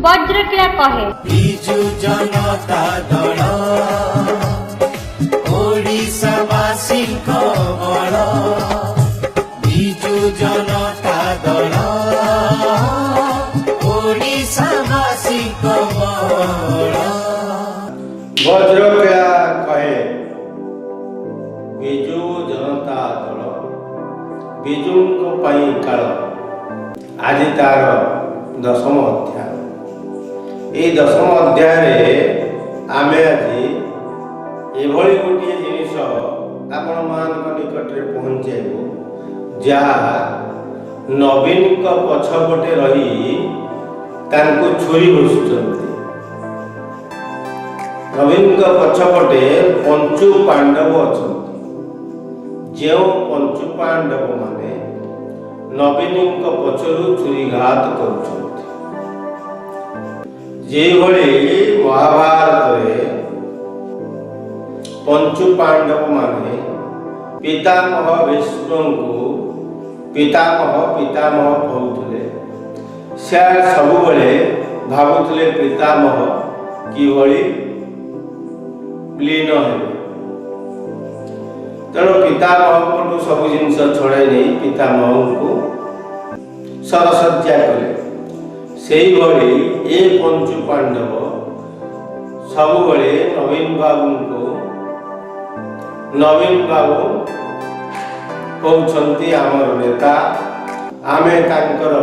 ବଜ୍ରକିଳା କହେ। ବିଜୁ ଜନତା ଦଳ, ଓଡ଼ିଶାବାସୀଙ୍କ ବଳ। ବିଜୁ ଜନତା ଦଳ, ଓଡ଼ିଶାବାସୀଙ୍କ ବଳ। ବଜ୍ରକିଳା କହେ, ବିଜୁ ଜନତା ଦଳ ବିଜୁଙ୍କ ପାଇଁ କାଳ। ଆଜି ତାର ଦଶମ ଅଧ୍ୟାୟ। ଏଇ ଦଶମ ଅଧ୍ୟାୟରେ ଆମେ ଆଜି ଏଭଳି ଗୋଟିଏ ଜିନିଷ ଆପଣମାନଙ୍କ ନିକଟରେ ପହଞ୍ଚାଇବୁ, ଯାହା ନବୀନଙ୍କ ପଛପଟେ ରହି ତାଙ୍କୁ ଛୁରୀ ଭୁଷୁଛନ୍ତି। ନବୀନଙ୍କ ପଛପଟେ ପଞ୍ଚୁ ପାଣ୍ଡବ ଅଛନ୍ତି, ଯେଉଁ ପଞ୍ଚୁ ପାଣ୍ଡବ ମାନେ ନବୀନଙ୍କ ପଛରୁ ଛୁରୀଘାତ କରୁଛନ୍ତି। ଯେଭଳି ମହାଭାରତରେ ପଞ୍ଚୁ ପାଣ୍ଡବ ମାନେ ପିତାମହ ଭୀଷ୍ମଙ୍କୁ ପିତାମହ ପିତାମହ କହୁଥିଲେ, ସେ ସବୁବେଳେ ଭାବୁଥିଲେ ପିତାମହ କିଭଳି ଲୀନ ହେବେ। ତେଣୁ ପିତାମହଙ୍କଠୁ ସବୁ ଜିନିଷ ଛଡ଼ାଇ ନେଇ ପିତାମହଙ୍କୁ ଶରଶଯ୍ୟା କଲେ। ସେଇଭଳି ଏ ପଞ୍ଚୁ ପାଣ୍ଡବ ସବୁବେଳେ ନବୀନ ବାବୁଙ୍କୁ, ନବୀନ ବାବୁ କହୁଛନ୍ତି ଆମର ନେତା, ଆମେ ତାଙ୍କର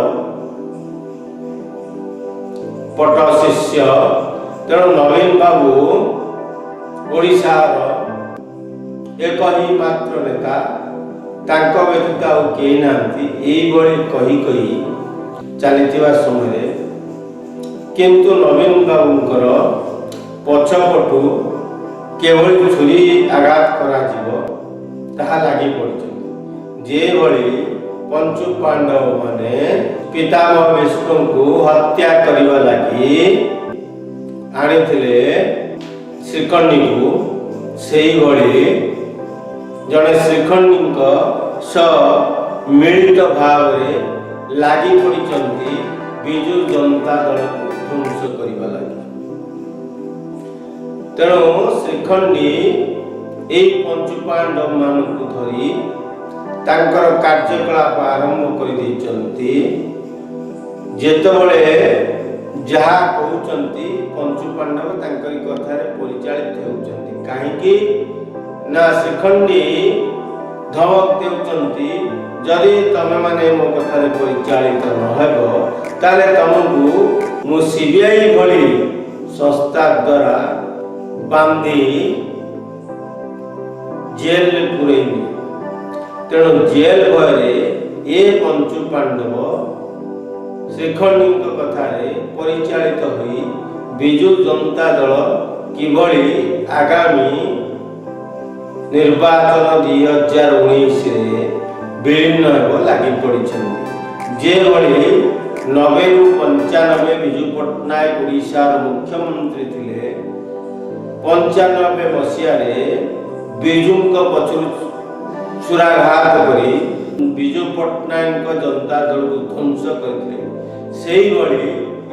ପଟ ଶିଷ୍ୟ, ତେଣୁ ନବୀନ ବାବୁ ଓଡ଼ିଶାର ଏକ ହିଁ ମାତ୍ର ନେତା, ତାଙ୍କ ବ୍ୟତୀତ ଆଉ କେହି ନାହାନ୍ତି, ଏଇଭଳି କହି କହି ଚାଲିଥିବା ସମୟରେ କିନ୍ତୁ ନବୀନ ବାବୁଙ୍କର ପଛପଟୁ କିଭଳି ଛୁରୀ ଆଘାତ କରାଯିବ ତାହା ଲାଗି ପଡ଼ିଛନ୍ତି। ଯେଭଳି ପଞ୍ଚୁ ପାଣ୍ଡବମାନେ ପିତାମହ ଭୀଷ୍ମଙ୍କୁ ହତ୍ୟା କରିବା ଲାଗି ଆଣିଥିଲେ ଶିଖଣ୍ଡୀକୁ, ସେଇଭଳି ଜଣେ ଶିଖଣ୍ଡୀଙ୍କ ସହ ମିଳିତ ଭାବରେ ଲାଗି ପଡ଼ିଛନ୍ତି ବିଜୁ ଜନତା ଦଳକୁ ଧ୍ୱଂସ କରିବା ଲାଗି। ତେଣୁ ଶିଖଣ୍ଡୀ ଏଇ ପଞ୍ଚୁପାଣ୍ଡବମାନଙ୍କୁ ଧରି ତାଙ୍କର କାର୍ଯ୍ୟକଳାପ ଆରମ୍ଭ କରିଦେଇଛନ୍ତି। ଯେତେବେଳେ ଯାହା କହୁଛନ୍ତି, ପଞ୍ଚୁପାଣ୍ଡବ ତାଙ୍କରି କଥାରେ ପରିଚାଳିତ ହେଉଛନ୍ତି। କାହିଁକି ନା ଶିଖଣ୍ଡୀ ଧମକ ଦେଉଛନ୍ତି, ଯଦି ତମେମାନେ ମୋ କଥାରେ ପରିଚାଳିତ ନ ହେବ, ତାହେଲେ ତମକୁ ମୁଁ ସିବିଆଇ ଭଳି ସଂସ୍ଥା ଦ୍ୱାରା ବାନ୍ଧି ଜେଲରେ ପୁରେଇବି। ତେଣୁ ଜେଲ ଭୟରେ ଏ ପଞ୍ଚୁ ପାଣ୍ଡବ ଶିଖଣ୍ଡୀଙ୍କ କଥାରେ ପରିଚାଳିତ ହୋଇ ବିଜୁ ଜନତା ଦଳ କିଭଳି ଆଗାମୀ ନିର୍ବାଚନ 2019ରେ ବିଲୀନ ହେବ ଲାଗି ପଡ଼ିଛନ୍ତି। ଯେଭଳି 90ରୁ 95 ବିଜୁ ପଟ୍ଟନାୟକ ଓଡ଼ିଶାର ମୁଖ୍ୟମନ୍ତ୍ରୀ ଥିଲେ, 95 ମସିହାରେ ବିଜୁଙ୍କ ପଛରୁ ଛୁରାଘାତ କରି ବିଜୁ ପଟ୍ଟନାୟକଙ୍କ ଜନତା ଦଳକୁ ଧ୍ୱଂସ କରିଥିଲେ, ସେଇଭଳି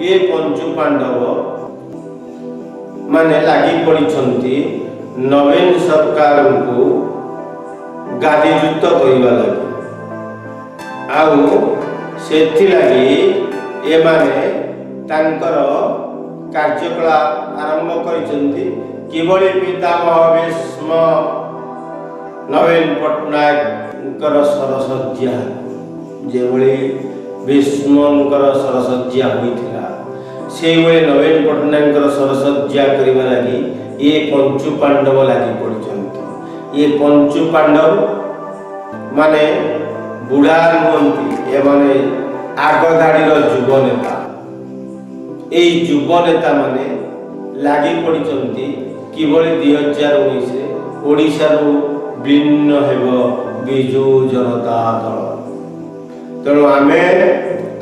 ଏ ପଞ୍ଚୁ ପାଣ୍ଡବ ମାନେ ଲାଗି ପଡ଼ିଛନ୍ତି ନବୀନ ସରକାରଙ୍କୁ ଗାଦିଚ୍ୟୁତ କରିବା ଲାଗି। ଆଉ ସେଥିଲାଗି ଏମାନେ ତାଙ୍କର କାର୍ଯ୍ୟକଳାପ ଆରମ୍ଭ କରିଛନ୍ତି। କିଭଳି ପିତାମହ ଭୀଷ୍ମ ନବୀନ ପଟ୍ଟନାୟକଙ୍କର ଶରଶଯ୍ୟା, ଯେଭଳି ଭୀଷ୍ମଙ୍କର ଶରଶଯ୍ୟା ହୋଇଥିଲା, ସେଇଭଳି ନବୀନ ପଟ୍ଟନାୟକଙ୍କର ଶରଶଯ୍ୟା କରିବା ଲାଗି ଏ ପଞ୍ଚୁ ପାଣ୍ଡବ ଲାଗି ପଡ଼ିଛନ୍ତି। ଏ ପଞ୍ଚୁ ପାଣ୍ଡବ ମାନେ ବୁଢ଼ା ନୁହନ୍ତି, ଏମାନେ ଆଗ ଧାଡ଼ିର ଯୁବ ନେତା। ଏଇ ଯୁବ ନେତାମାନେ ଲାଗି ପଡ଼ିଛନ୍ତି କିଭଳି 2019ରେ ଓଡ଼ିଶାରୁ ବିଲୀନ ହେବ ବିଜୁ ଜନତା ଦଳ। ତେଣୁ ଆମେ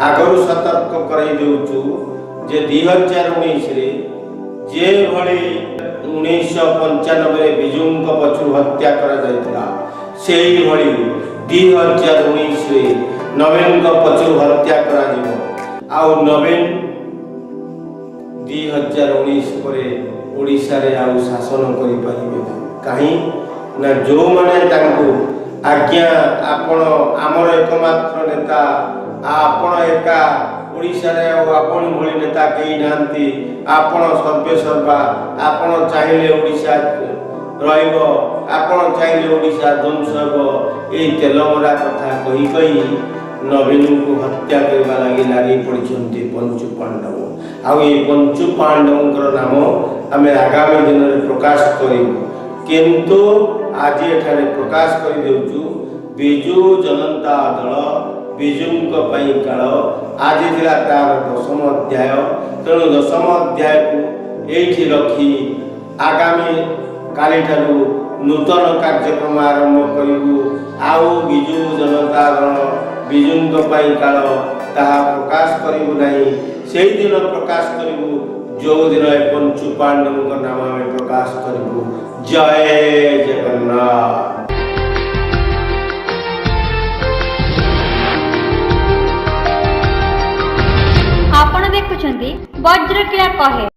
ଆଗରୁ ସତର୍କ କରାଇ ଦେଉଛୁ ଯେ 2019ରେ ଯେଭଳି 1995ରେ ବିଜୁଙ୍କ ପଛରୁ ହତ୍ୟା କରାଯାଇଥିଲା, ସେଇଭଳି 2019ରେ ନବୀନଙ୍କ ପଛରୁ ହତ୍ୟା କରାଯିବ। ଆଉ ନବୀନ 2019 ପରେ ଓଡ଼ିଶାରେ ଆଉ ଶାସନ କରିପାରିବେ ନାହିଁ। କାହିଁ ନା ଯେଉଁମାନେ ତାଙ୍କୁ ଆଜ୍ଞା ଆପଣ ଆମର ଏକମାତ୍ର ନେତା, ଆପଣ ଏକା ଓଡ଼ିଶାରେ, ଆଉ ଆପଣ ଭଳି ନେତା କେହି ନାହାନ୍ତି, ଆପଣ ସର୍ବେ ସର୍ବା, ଆପଣ ଚାହିଁଲେ ଓଡ଼ିଶା ରହିବ, ଆପଣ ଚାହିଁଲେ ଓଡ଼ିଶା ଧ୍ୱଂସ ହେବ, ଏଇ ତେଲମରା କଥା କହି କହି ନବୀନଙ୍କୁ ହତ୍ୟା କରିବା ଲାଗି ଲାଗି ପଡ଼ିଛନ୍ତି ପଞ୍ଚୁ ପାଣ୍ଡବ। ଆଉ ଏଇ ପଞ୍ଚୁ ପାଣ୍ଡବଙ୍କର ନାମ ଆମେ ଆଗାମୀ ଦିନରେ ପ୍ରକାଶ କରିବୁ, କିନ୍ତୁ ଆଜି ଏଠାରେ ପ୍ରକାଶ କରିଦେଉଛୁ, ବିଜୁ ଜନତା ଦଳ ବିଜୁଙ୍କ ପାଇଁ କାଳ। ଆଜି ଥିଲା ତାର ଦଶମ ଅଧ୍ୟାୟ। ତେଣୁ ଦଶମ ଅଧ୍ୟାୟକୁ ଏଇଠି ରଖି ଆଗାମୀ କାଲିଠାରୁ ନୂତନ କାର୍ଯ୍ୟକ୍ରମ ଆରମ୍ଭ କରିବୁ। ଆଉ ବିଜୁ ଜନତା ଦଳ ବିଜୁଙ୍କ ପାଇଁ କାଳ ତାହା ପ୍ରକାଶ କରିବୁ ନାହିଁ। ସେଇଦିନ ପ୍ରକାଶ କରିବୁ ଯେଉଁଦିନ ଏ ପଞ୍ଚୁ ପାଣ୍ଡବଙ୍କ ନାମ ଆମେ ପ୍ରକାଶ କରିବୁ। ଜୟ ଜଗନ୍ନାଥ। ଆପଣ ଦେଖୁଛନ୍ତି ବଜ୍ରକିଳା କହେ।